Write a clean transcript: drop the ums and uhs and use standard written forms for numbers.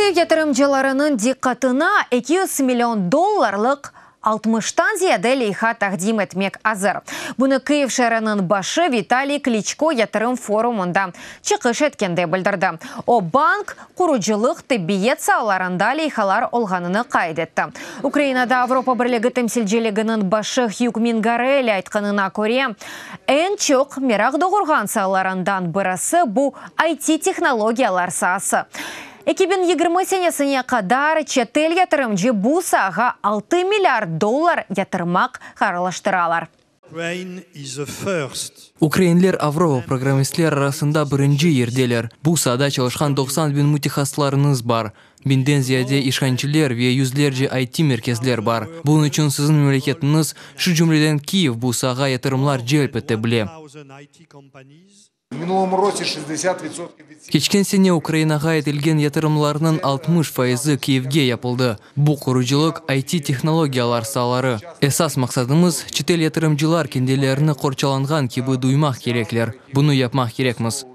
Kyiv yatırımcılarınıñ diqqatına 200 million dollarlıq altmıştan ziyade leyha taqdim etmek azır. Bunı Kyiv şeeriniñ başı Vitaliy Kliçko yatırım forumında çıqış etkende bildirdi. O, bank, qurucılıq, tibbiyet saalarında leyhalar olğanını qayd etti. Ukrainada Avropa Birligi temsilciliginiñ başı Hüg Mingarelli aytqanına köre, eñ çoq meraq doğurğan saalarından birisi bu IT-tehnologiyalar saası. 2020 senesine qadar çetel yatırımcı bu saağa 6 milliard dollar yatırmaq qararlaştıralar. Ukrainler Avropa programmistler arasında birinci yerdeler. Bu saada çalışqan 90 biñ mütehassıslarıñız bar. Biñden ziyade işhaneler ve yüzlerce IT-merkezler bar. Bunıñ içün siziñ memleketiñiz, şu cümleden Kiyev bu saağa yatırımlar celp ete bile. Keçken sene Ukrainağa etilgen yatırımlarnıñ 60 fayızı Kiyevge yapıldı. Bu qurucılıq, IT-tehnologiyalar saaları. Esas maqsadımız, çetel yatırımcılar kendilerini qorçalanğan kibi duymaq kerekler. Bunı yapmaq kerekmiz.